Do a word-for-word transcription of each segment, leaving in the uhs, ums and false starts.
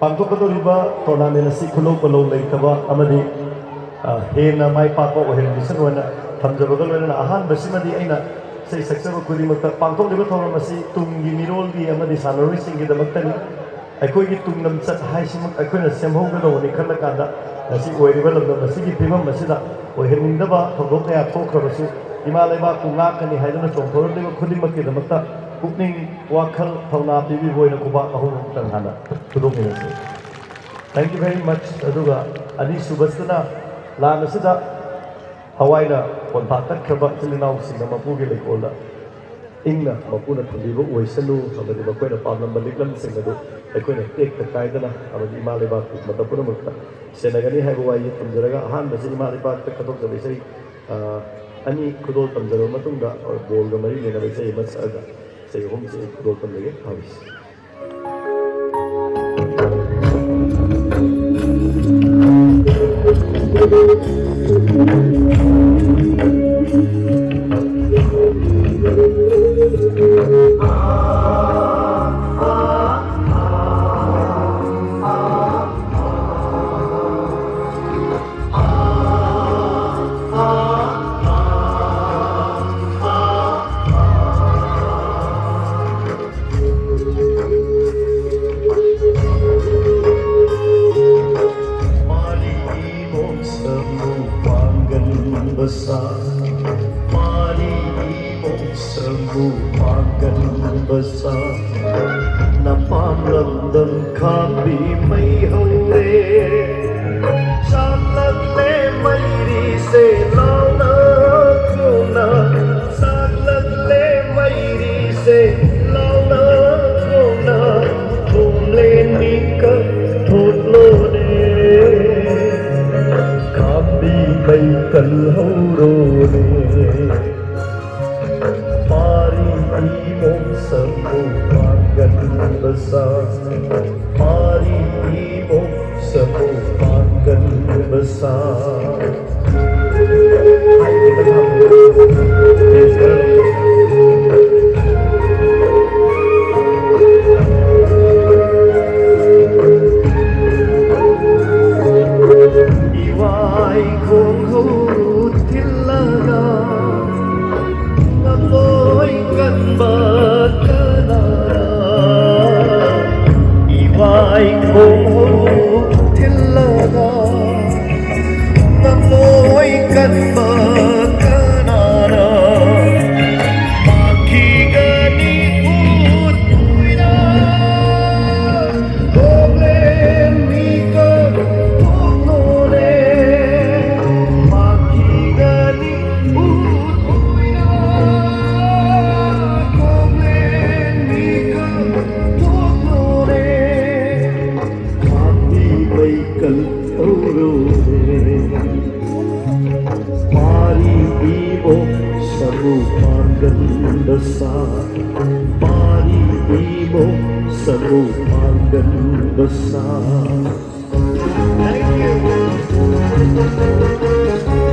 ꯄꯥꯡꯊꯣꯛꯀꯗꯧꯔꯤꯕ tournament ꯑꯁꯤ ꯈꯨꯂꯧ ꯄꯣꯠꯂꯧ ꯂꯩꯇꯕ ꯑꯃꯗꯤ, ꯑ, ꯍꯦꯟꯅ ꯃꯥꯏ ꯄꯥꯛꯄ ꯑꯣꯏꯍꯟꯕꯤꯁꯅꯨ ꯍꯥꯏꯅ ꯊꯝꯖꯕꯒ ꯂꯣꯏꯅꯅ, ꯑꯍꯥꯟꯕꯁꯤꯃꯗꯤ ꯑꯩꯅ ꯏꯁꯩ ꯁꯛꯆꯕ ꯈꯨꯗꯤꯡꯃꯛꯇ ꯄꯥꯡꯊꯣꯛꯂꯤꯕ ꯊꯧꯔꯝ ꯑꯁꯤ ꯇꯨꯡꯒꯤ ꯃꯤꯔꯣꯜꯒꯤ ꯑꯃꯗꯤ ꯁꯥꯟꯅꯔꯣꯏꯁꯤꯡꯒꯤꯗꯃꯛꯇꯅꯤ꯫ ꯑꯩꯈꯣꯏꯒꯤ ꯇꯨꯡ ꯂꯝꯆꯠ ꯍꯥꯏꯁꯤꯃꯛ ꯑꯩꯈꯣꯏꯅ ꯁꯦꯝꯍꯧꯒꯗꯧꯕꯅꯤ ꯈꯜꯂꯀꯥꯟꯗ, ꯉꯁꯤ ꯑꯣꯏꯔꯤꯕ ꯂꯝꯗꯝ ꯑꯁꯤꯒꯤ ꯐꯤꯕꯝ ꯑꯁꯤꯗ ꯑꯣꯏꯍꯟꯅꯤꯡꯗꯕ ꯊꯧꯗꯣꯛ ꯀꯌꯥ ꯊꯣꯛꯈ꯭ꯔꯕꯁꯨ, ꯏꯃꯥ ꯂꯩꯕꯥꯛꯄꯨ ꯉꯥꯛꯀꯅꯤ ꯍꯥꯏꯗꯨꯅ ꯆꯣꯡꯊꯣꯔꯛꯂꯤꯕ ꯈꯨꯗꯤꯡꯃꯛꯀꯤꯗꯃꯛꯇ ꯄꯨꯛꯅꯤꯡ ꯋꯥꯈꯜ ꯊꯧꯅꯥ ꯄꯤꯕꯤꯕ ꯑꯣꯏꯅ ꯈꯨꯕꯥꯛ ꯑꯍꯨꯝ ꯑꯃꯨꯛꯇꯪ ꯍꯥꯟꯅ ꯈꯨꯗꯣꯛꯃꯤꯟꯅꯁꯤ꯫ Thank you very much꯫ ꯑꯗꯨꯒ ꯑꯅꯤꯁꯨꯕꯁꯤꯅ ꯂꯥꯟ ꯑꯁꯤꯗ ꯊꯋꯥꯏꯅ ꯄꯣꯟꯊꯥ ꯇꯠꯈ꯭ꯔꯕ ꯏꯆꯤꯜ ꯏꯅꯥꯎꯁꯤꯡꯅ ꯃꯄꯨꯒꯤ ꯂꯩꯀꯣꯜꯗ ꯏꯪꯅ ꯃꯄꯨꯅ ꯊꯝꯕꯤꯕ ꯑꯣꯏꯁꯅꯨ, ꯑꯃꯗꯤ ꯃꯈꯣꯏꯅ ꯄꯥꯝꯂꯝꯕ ꯂꯤꯛꯂꯝꯁꯤꯡ ꯑꯗꯨ ꯑꯩꯈꯣꯏꯅ ꯇꯦꯛꯇ ꯀꯥꯏꯗꯅ ꯑꯃꯗꯤ ꯏꯃꯥ ꯂꯩꯕꯥꯛꯄꯨ ꯃꯇꯝ ꯄꯨꯝꯅꯃꯛꯇ ꯁꯦꯟꯅꯒꯅꯤ ꯍꯥꯏꯕ ꯋꯥꯍꯩ ꯊꯝꯖꯔꯒ, ꯑꯍꯥꯟꯕꯁꯤ ꯏꯃꯥ ꯂꯩꯕꯥꯛꯇ ꯀꯠꯊꯣꯛꯆꯕ ꯏꯁꯩ, ꯑ, ꯑꯅꯤ ꯈꯨꯗꯣꯜ ꯇꯝꯖꯔꯕ ꯃꯇꯨꯡꯗ, ꯑ, ꯕꯣꯜꯒ ꯃꯔꯤ ꯂꯩꯅꯕ ꯏꯁꯩ ꯑꯃ ꯁꯛꯑꯒ ꯏꯁꯩ ꯑꯍꯨꯝꯁꯤ ꯑꯩ ꯈꯨꯗꯣꯜ ꯇꯝꯖꯒꯦ꯫ ꯊꯥꯕꯤꯁꯤ꯫ ꯃꯥꯔꯤ ꯏꯃꯣꯝ ꯁꯃꯨ ꯄꯥꯡꯒꯟ ꯕꯁꯥ, ꯃꯥꯔꯤ ꯏꯃꯣꯝ ꯁꯃꯨ ꯄꯥꯡꯒꯟ ꯕꯁꯥ, ꯅꯄꯥꯝ ꯂꯝꯗꯝ ꯈꯥꯝꯕꯤ ꯃꯩ ꯍꯧꯔꯦ꯫ ꯆꯥꯛꯂꯛꯂꯦ ꯃꯩꯔꯤꯁꯦ ꯂꯥꯎꯅ ꯈꯣꯡꯅ, ꯆꯥꯛꯂꯛꯂꯦ ꯃꯩꯔꯤꯁꯦ ꯂꯥꯎꯅ ꯈꯣꯡꯅ, ꯊꯣꯝꯂꯦ ꯃꯤꯀꯞ ꯊꯣꯛꯂꯣꯅꯦ, ꯈꯥꯝꯕꯤ ꯃꯩ ꯀꯜꯍꯧꯔꯣꯅꯦ꯫ ꯃꯥꯔꯤ ꯏꯃꯣꯝ ꯁꯃꯨ ꯄꯥꯡꯒꯟ ꯕꯁꯥ, ꯃꯥꯔꯤ ꯏꯃꯣꯝ ꯁꯃꯨ ꯄꯥꯡꯒꯟ ꯕꯁꯥ꯫ ꯑꯩꯈꯣꯡ ꯊꯤꯜꯂꯒ ꯅꯝꯂꯣꯏ ꯀꯟꯕ ꯀꯅꯥꯅ ꯃꯥꯡꯈꯤꯒꯅꯤ ꯎꯠ ꯑꯣꯏꯅ? ꯒꯣꯕ꯭ꯂꯦꯟ ꯃꯤꯀꯞ ꯊꯣꯛꯂꯣꯅꯦ, ꯃꯥꯡꯈꯤꯒꯅꯤ ꯎꯠ ꯑꯣꯏꯅ꯫ ꯒꯣꯕ꯭ꯂꯦꯟ ꯃꯤꯀꯞ ꯊꯣꯛꯂꯣꯅꯦ, ꯈꯥꯝꯕꯤ ꯃꯩꯀꯜ ꯇꯧꯔꯣꯅꯦ꯫ ꯄꯥꯔꯤ ꯏꯕꯣꯛ ꯁꯥꯃꯨ ꯄꯥꯡꯒꯟꯕ ꯁꯥ, ꯄꯥꯔꯤ ꯏꯕꯣꯛ ꯁꯥꯃꯨ ꯄꯥꯡꯒꯟꯕ ꯁꯥ꯫ Thank you.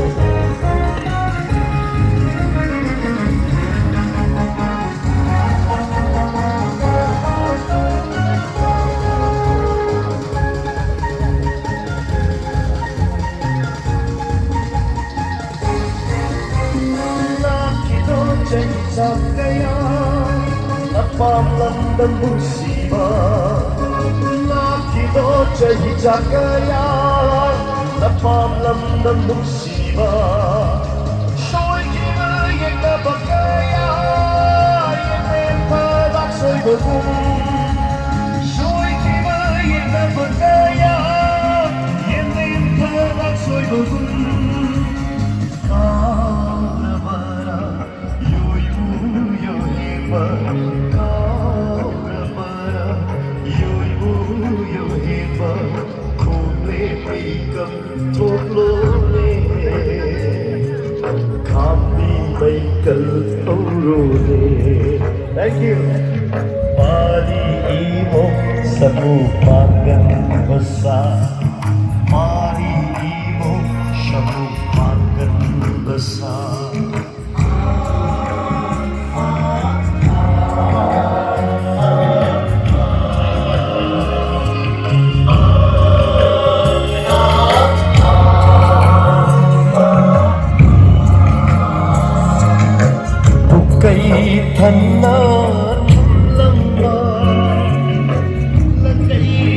ꯂꯥꯛꯈꯤꯗꯣ ꯆꯍꯤ ꯆꯥ ꯀꯌꯥ ꯅꯄꯥꯝ ꯂꯝꯗꯝ ꯅꯨꯡꯁꯤꯕ? ꯂꯥꯛꯈꯤꯗꯣ ꯆꯍꯤ ꯆꯥ ꯀꯌꯥ ꯅꯄꯥꯝ ꯂꯝꯗꯝ ꯅꯨꯡꯁꯤꯕ? ꯁꯣꯏꯈꯤꯕ ꯌꯦꯛꯅꯕ ꯀꯌꯥ ꯌꯦꯡꯂꯦꯝ ꯊꯔꯥꯛ ꯁꯣꯏꯕꯒꯨꯝ, ꯁꯣꯏꯈꯤꯕ ꯌꯦꯛꯅꯕ ꯀꯌꯥ ꯌꯦꯡꯂꯦꯝ ꯊꯔꯥꯛ ꯁꯣꯏꯕꯒꯨꯝ, ꯀꯥꯎꯔꯕꯔꯥ ꯌꯣꯏꯕꯨ ꯌꯣꯍꯦꯡꯕ? ꯀꯥꯎꯔꯕꯔꯥ ꯌꯣꯏꯕꯨ ꯌꯣꯍꯦꯡꯕ? ꯈꯣꯡꯂꯦꯞ ꯃꯤꯀꯞ ꯊꯣꯛꯂꯣꯅꯦ, ꯈꯥꯝꯕꯤ ꯃꯩꯀꯜ ꯊꯧꯔꯣꯅꯦ꯫ Thank you. ꯄꯥꯔꯤ ꯏꯕꯣꯛ ꯁꯥꯃꯨ ꯄꯥꯡꯒꯟꯕ ꯁꯥ, ꯄꯥꯔꯤ ꯏꯕꯣꯛ ꯁꯥꯃꯨ ꯄꯥꯡꯒꯟꯕ ꯁꯥ꯫ ꯄꯨꯀꯩ ꯊꯟꯅ ꯊꯝꯂꯝꯕ ꯂꯀꯩ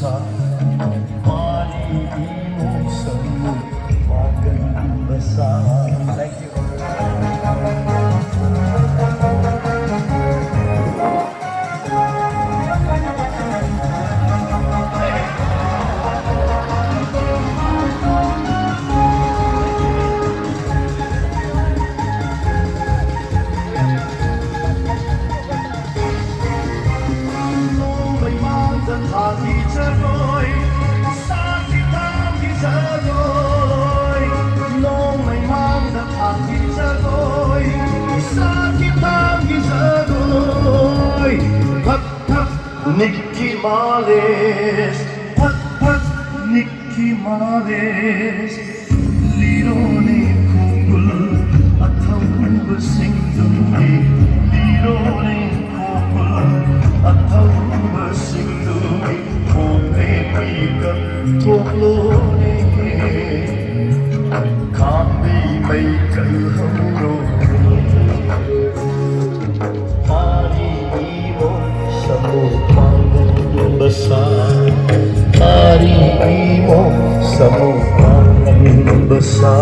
Thank you. Nicky Malis, ꯐꯠ ꯐꯠ Nicky Malis, ꯂꯤꯔꯣꯅꯦ ꯈꯣꯡꯒꯨꯜ ꯑꯊꯧꯕꯁꯤꯡꯗꯨꯒꯤ, ꯂꯤꯔꯣꯅꯦ ꯈꯣꯡꯒꯨꯜ ꯑꯊꯧꯕꯁꯤꯡꯗꯨꯒꯤ, ꯈꯣꯡꯅꯦ ꯃꯤꯀꯞ ꯊꯣꯛꯂꯣꯅꯦ, ꯈꯥꯝꯕꯤ ꯃꯩ ꯀꯜꯍꯧꯔꯣꯅꯦ꯫ Ari imo samu pangambasa. Ari imo samu pangambasa.